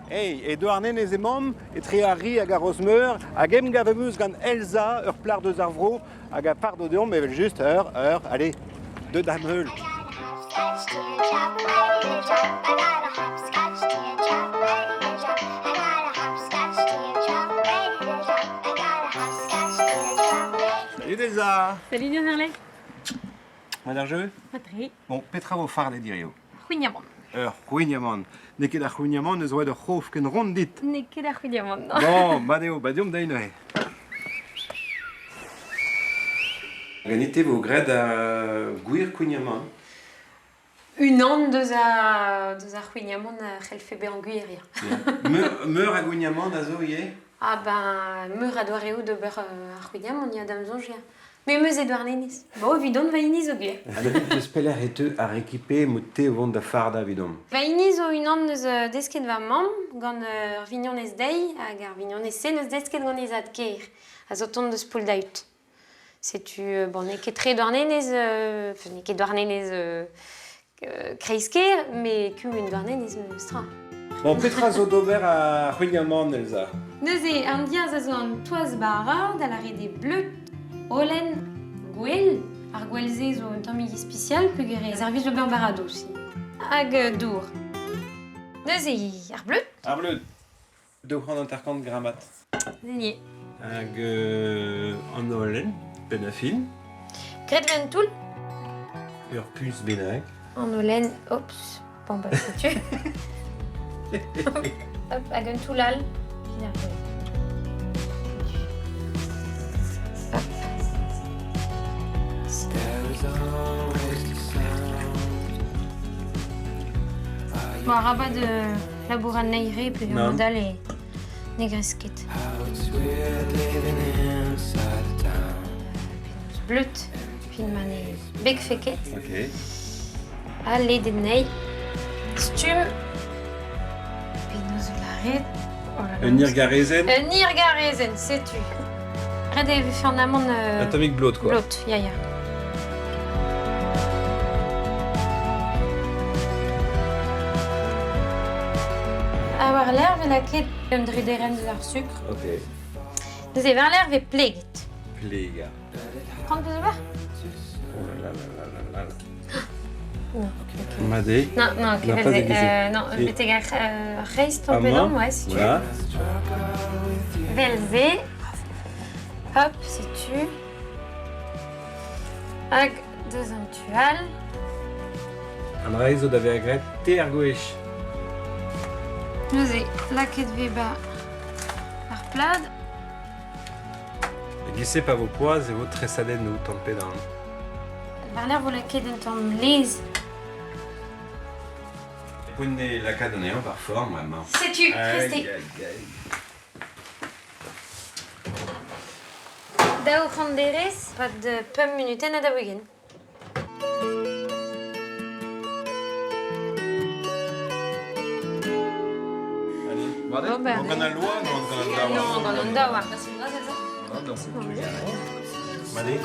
Hey, e Douarnenez emaomp, etre ar Ri hag ar Rozmeur, hag emgav em eus gant Elsa, ur plac'h deus ar vro, hag a fardo deomp evel-just ur, ur, allez, deut d'am heul. Salut Elsa Salut Herlé. Mat ar jeu Mat-tre. Bon, petra vo fardet hirio C'hwign-amann. Ur c'hwign-amann. N'eo ket ar c'hwign-amann eus roet ur c'hof ken ront dit. N'eo ket ar c'hwign-amann, non. Bon, mat eo, ba deomp dezhi neuze. Ganit e vo graet ar gwir kouign-amann. Unan deus a deus ar c'hwign-amann a c'hellfe bezañ gwir, ya. Meur, meur a gouign-amann a zo ivez? Ah ben, meur a doareoù d'ober ar c'hwign-amann, ya, da'm soñj, ya. Me 'm eus e Douarnenez. Bon, evidon, va hini zo gwir. Ha da deus pelec'h e teu ar rekipe m'out-te o vont da fardañ evidomp? Va hini zo unan eus desket va mamm gant ur vignonez dezhi hag ar vignonez-se 'neus desket gant he zad-kaer a zo tont deus Pouldaut. Setu, bon, n'eo ket tre Douarnenez, enfin, n'eo ket Douarnenez kreiz-kêr, met kumun Douarnenez memes tra. Bon, petra zo d'ober ar c'hwign-amann, Elsa? Neuze, an diaz a zo an toaz bara, da lâret eo bleud, holen, gwell. Ar gwell-se zo un tammig ispisial peogwir e servij d'ober baradoz. Hag dour. Neuze, ar bleud. Ar bleud. 250 grammat. Nie. Hag an holen, penn-ha-fin. Graet vez un toull. Ur puñs bennak. An holen, ops, bon bah setu. Hop, hag un toull all. Fin ar Hop. Bon, arabat labourat neire pe mod all e ne gresk ket. Bleud, fin ma ne begfe ket. Ok. Ha ledet anezhi. Stumm. Penaos lâret oh là là. Un hirgarezenn Un hirgarezenn, setu. Ret eo e vefe an amann Un tammig blot, quoi. Blot, ya ya. Ha war-lerc'h 'vez lakaet un drederenn deus ar sukr. Ok. Neuze war-lerc'h 'vez pleget. Plegañ. C'hoant 'peus ober? Oh là là là là là là. Non. Mat eo. Non, non, Non, pas kevel-se. déguisé. Non, Si. betek ar c'hreiz tamm ouais, si tu veux. Voilà. Vel-se. Hop, setu. Hag deus an tu all. An dra zo da vezañ graet teir gwech. Neuze, lakaet 'vez 'ba ar plad. E-giz-se pa vo poazh e vo tresadennoù tamm pe damm. War-lerc'h 'vo lakaet un tamm laezh. Poent eo lakaat anezhañ war forn bremañ. Setu, prest eo. Aïe, aïe, aïe. 200 derez, pad pemp munutenn ha 40. Allez, Bon, ben, gant al loa, non, gant an daouarn. Non, gant an daouarn. Allez.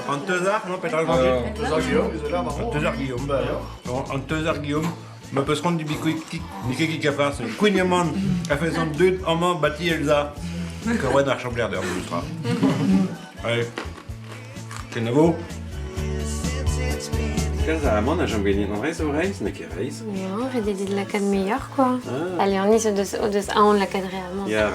An teuzar, non, petra An teuzar Guillaume, An teuzar Guillaume, bah alors. An teuzar Guillaume. Ma peus c'hoant d'ubi n'eo ket kig a farz, kouign-amann a fezan deut amañ bati Elsa. Korwen ar chambler d'ur tra. Allez, kenavo. Kalz a amann a chom ganin an reizh o reizh, n'eo ket reizh. Ya, ret eo dit lakaat muioc'h, quoi. Ah. Allez, an iz o deus, o deus aon lakaat re amann. Ya.